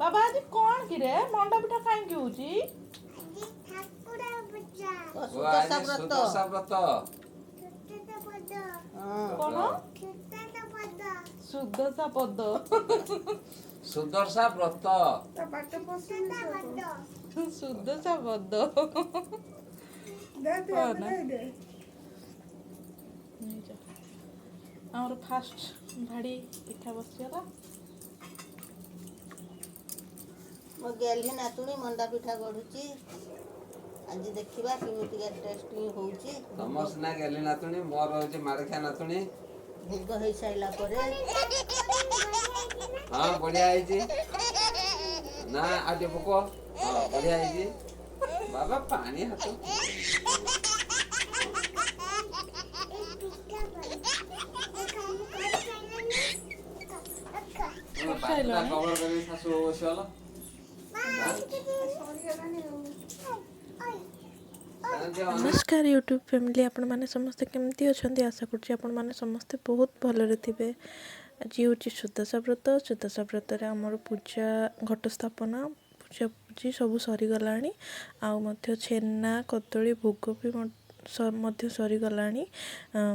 ବାବା, ଆଜି କଣ କିରେ? ମଣ୍ଡା ପିଠା କାହିଁକି ହଉଛି? ଓ ସୁଦଶା ଆଜି ବ୍ରତ। ସୁଦଶା ବ୍ରତ। ହଁ। କଣ? ସୁଦଶା ପଦ। ସୁଦର୍ଶା ବ୍ରତ। ସୁଦଶା ପଦ। ହଁ ନା? ନେଇଯା। ଆମର ଫାଷ୍ଟ ଭାଡ଼ି ପିଠା ବସିଗଲା। ମୋ ଗେହ୍ଲି ନାତୁଣୀ ମଣ୍ଡା ପିଠା ଗଢୁଛି। ଆଜି ଦେଖିବା କେମିତିକା ଟେଷ୍ଟ ହଉଛି। ତମର ସିନା ଗେଲି ନାତୁଣୀ, ମୋର ହଉଛି ମାଡ଼ଖିଆ ନାତୁଣୀ। ଭୋଗ ହେଇସାରିଲା ପରେ। ହଁ, ବଢିଆ ହେଇଛି। ନା, ଆଉ ଟିକେ ପକ। ହଁ, ବଢିଆ ହେଇଛି ବାବା। ପାଣି ହାତ। କରିସାରିଲଣି? କଭର କରିକି ଶାଶୁ ବସିଗଲ। ନମସ୍କାର ୟୁଟ୍ୟୁବ୍ ଫ୍ୟାମିଲି, ଆପଣମାନେ ସମସ୍ତେ କେମିତି ଅଛନ୍ତି? ଆଶା କରୁଛି ଆପଣମାନେ ସମସ୍ତେ ବହୁତ ଭଲରେ ଥିବେ। ଆଜି ହେଉଛି ସୁଦଶା ବ୍ରତ। ସୁଦଶା ବ୍ରତରେ ଆମର ପୂଜା, ଘଟ ସ୍ଥାପନା, ପୂଜା ପୂଜି ସବୁ ସରିଗଲାଣି। ଆଉ ମଧ୍ୟ ଛେନା କଦଳୀ ଭୋଗ ବି ମଧ୍ୟ ସରିଗଲାଣି।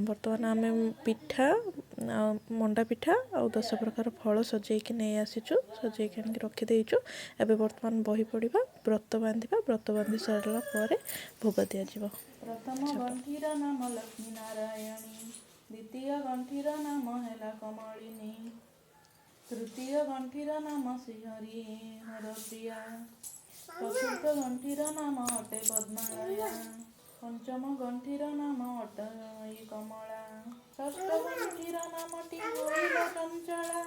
ବର୍ତ୍ତମାନ ଆମେ ପିଠା ଆଉ ମଣ୍ଡା ପିଠା ଆଉ 10 ପ୍ରକାର ଫଳ ସଜେଇକି ନେଇ ଆସିଛୁ, ସଜେଇକି ଆଣିକି ରଖିଦେଇଛୁ। ଏବେ ବର୍ତ୍ତମାନ ବହି ପଢ଼ିବା, ବ୍ରତ ବାନ୍ଧିବା। ବ୍ରତ ବାନ୍ଧି ସାରିଲା ପରେ ଭୋଗ ଦିଆଯିବ। ପ୍ରଥମ ଗଣ୍ଠିର ନାମ ଲକ୍ଷ୍ମୀ ନାରାୟଣୀ, ଦ୍ୱିତୀୟ ଗଣ୍ଠିର ନାମ ହେଲା କମଳିନୀ, ତୃତୀୟ ଗଣ୍ଠିର ନାମ ଶ୍ରୀହରି ହରପ୍ରିୟା, ଚତୁର୍ଥ ଗଣ୍ଠିର ନାମ ଅଟେ ପଦ୍ମାଳୟା, ପଞ୍ଚମ ଗଣ୍ଠିର ନାମ ଅଟେ କମଳା, ଷଷ୍ଠ ଗଣ୍ଠିର ନାମଟି ହୋଇଲା ଚଞ୍ଚଳା,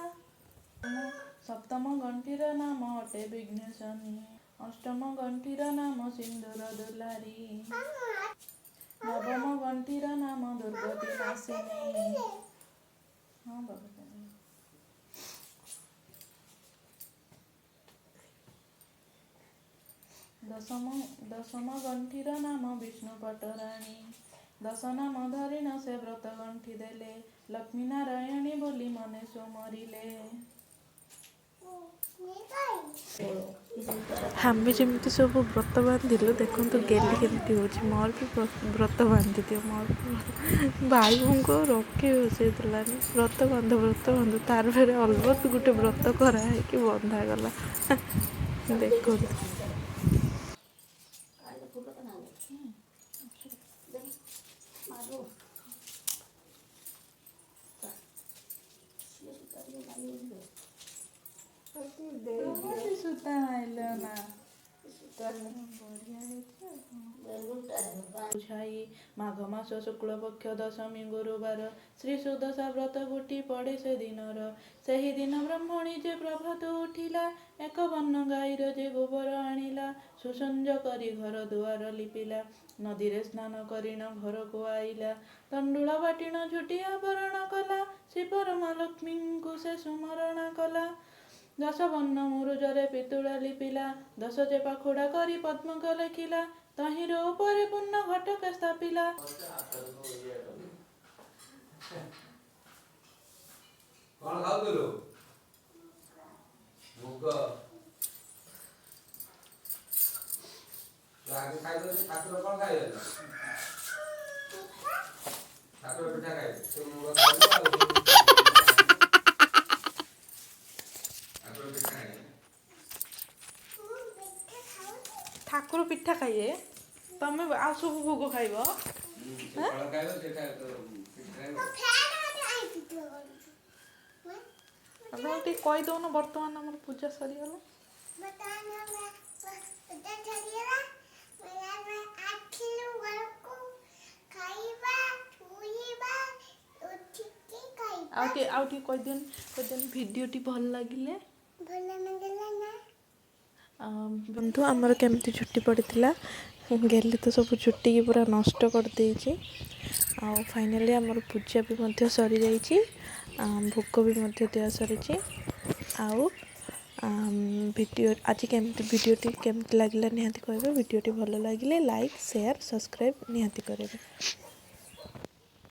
ସପ୍ତମ ଗଣ୍ଠିର ନାମ ଅଟେ ବିଘ୍ନେଶନୀ, ଅଷ୍ଟମ ଗଣ୍ଠିର ନାମ ସିନ୍ଦୁର ଦୁଲାରୀ, ନବମ ଗଣ୍ଠିର ନାମ ଦୁର୍ଗତି ନାଶିନୀ। ହଁ ବାବା। ଦଶମ ଗଣ୍ଠିର ନାମ ବିଷ୍ଣୁ ପଟରାଣୀ। ଦଶ ନାମ ଧରିଣ ସେ ବ୍ରତ ଗଣ୍ଠି ଦେଲେ, ଲକ୍ଷ୍ମୀ ନାରାୟଣୀ ବୋଲି ମନେ ସୁମରିଲେ। ଆମେ ଯେମିତି ସବୁ ବ୍ରତ ବାନ୍ଧିଲୁ, ଦେଖନ୍ତୁ ଗେଲି କେମିତି ହେଉଛି। ମୋର ବି ବ୍ରତ ବାନ୍ଧିଦିଅ, ମୋର ବି। ଭାଇ ବୋଉଙ୍କୁ ଆଉ ରଖେଇ ବସେଇ ଦେଲାନି। ବ୍ରତ ବାନ୍ଧ, ବ୍ରତ ବାନ୍ଧ। ତାର ଫେରେ ଅଲବତ ଗୋଟେ ବ୍ରତ କରାହେଇକି ବନ୍ଧାଗଲା, ଦେଖନ୍ତୁ। ଫୁଲଟା ଭାଙ୍ଗେ ମାରୁ। ସିଏ ସୂତା ଟିକେ ମାରିବ। ସୂତା ମାଇଲ ନା, ବଢିଆ ହେଇଛି ଆଉ କଣ। ବେଲୁନଟା ବୁଝାଇ ମାଘ ମାସ ଶୁକ୍ଳ ପକ୍ଷ ଦଶମୀ ଗୁରୁବାର, ଶ୍ରୀ ସୁଦଶା ବ୍ରତ ଗୋଟି ପଡ଼େ ସେ ଦିନର। ସେହି ଦିନ ବ୍ରାହ୍ମଣୀ ଯେ ପ୍ରଭାତ ଉଠିଲା, ଏକ ବର୍ଣ୍ଣ ଗାଈର ଯେ ଗୋବର ଆଣିଲା, ସୁସଞ୍ଜ କରି ଘର ଦୁଆର ଲିପିଲା, ନଦୀରେ ସ୍ନାନ କରିଣ ଘରକୁ ଆଇଲା, ତଣ୍ଡୁଳ ବାଟିଣ ଝୁଟି ଆବରଣ କଲା, ଶ୍ରୀ ପରମା ଲକ୍ଷ୍ମୀଙ୍କୁ ସେ ସୁମରଣା କଲା। ଦଶ ବର୍ଣ୍ଣ ମୁରୁଜରେ ପିତୁଳା ଲିପିଲା, ଦଶ ଯେ ପାଖୁଡ଼ା କରି ପଦ୍ମକ ଲେଖିଲା, ତହିଁର ଉପରେ ପୂର୍ଣ୍ଣ ଘଟକ ସ୍ଥାପିଲା। କଣ ଖାଉଥିଲୁ? ମୁଗ। ତୁ ଆଗେ ଖାଇଦଉଛୁ, ଠାକୁର କଣ ଖାଇବେ? ଠାକୁର ପିଠା ଖାଇବେ। ତୁ ମୁଗ ଖାଇବୁ ଆଉ ଠାକୁର ପିଠା ଖାଇବେ। ଠାକୁର ପିଠା ଖାଇବେ, ତମେ ଆଉ ସବୁ ଭୋଗ ଖାଇବ। ସେ ଫଳ ଖାଇବ, ସେ ଖାଇବ ତ ପିଠା ଖାଇବ। ଆପଣ ଟିକେ କହିଦଉନ, ବର୍ତ୍ତମାନ ଆମର ପୂଜା ସରିଗଲା। ବର୍ତ୍ତମାନ ପୂଜା ସରିଗଲା। ଆମେ ଆସିଲୁ ଘରକୁ, ଖାଇବା, ଶୋଇବା, ଉଠିକି ଖାଇବା। ଆଉ ଟିକେ କହିଦିଅନି, କହିଦିଅନି, ଭିଡ଼ିଓଟି ଭଲ ଲାଗିଲେ। ଭଲ ଲାଗିଲା ନା? ବନ୍ଧୁ, ଆମର କେମିତି ଝୁଟି ପଡ଼ିଥିଲା? ଗେଲି ତ ସବୁ ଝୁଟିକି ପୁରା ନଷ୍ଟ କରିଦେଇଛି। ଆଉ ଫାଇନାଲି ଆମର ପୂଜା ବି ମଧ୍ୟ ସରିଯାଇଛି, ଭୋଗ ବି ମଧ୍ୟ ଦିଆ ସରିଛି। ଆଉ ଭିଡ଼ିଓ ଆଜି କେମିତି, ଭିଡ଼ିଓଟି କେମିତି ଲାଗିଲା ନିହାତି କହିବେ। ଭିଡ଼ିଓଟି ଭଲ ଲାଗିଲେ ଲାଇକ୍, ସେୟାର, ସବସ୍କ୍ରାଇବ୍ ନିହାତି କରିବେ।